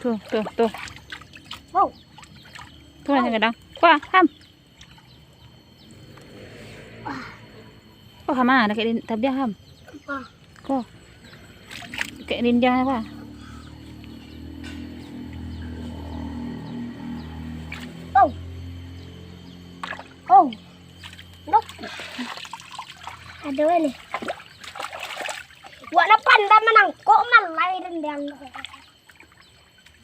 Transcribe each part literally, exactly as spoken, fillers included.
Tuh, tuh, tuh. Wow. Tuh, wow. Yang gadang. Wah, Ham. Wah. Oh, Ham, ah, dakek di tabiah, Ham. Wah. Ko. Dakek dinding apa? Oh. Oh. Loh. Ado ni. Wak lapan dah manangkok malai dendang.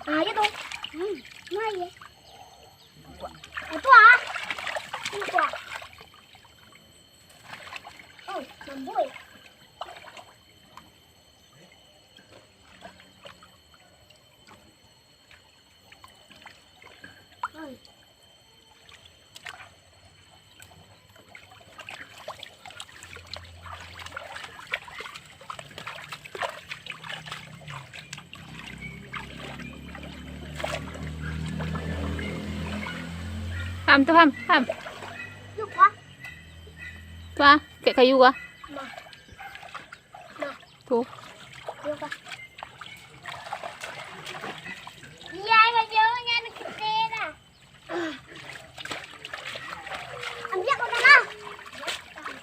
Ah, iyo tu. Hmm, nah, iyo. Itu ah. Itu ah. Oh, lambui. Hmm. Ham, tu, Ham, Ham. Lupa. Tu, ah, kek kayu, ah. Nah. Nah. Tu. Lupa. Iya, bajauhnya anak kecil, dah. Ambiak kau dah lah.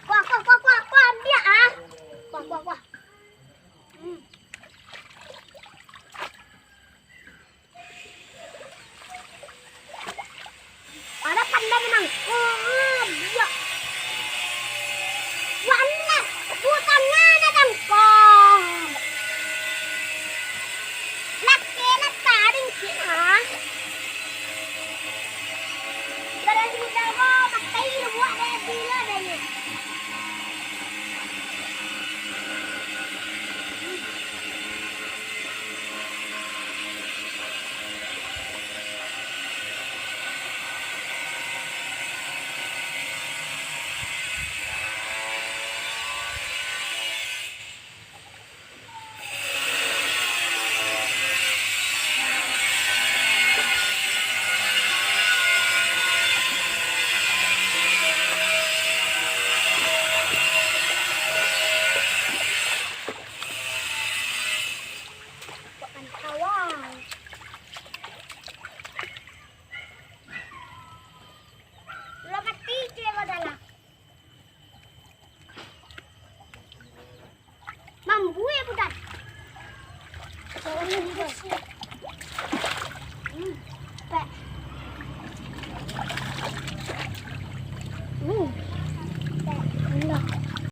Kuah, kuah, kuah, kuah, kuah, ambiak ah. Kuah, kuah, kuah. Hmm. Ada pandai menang. Oh, ambiak. Walah, bukannya ada dangkong. Laki lah taring sih, ah. Dari muda,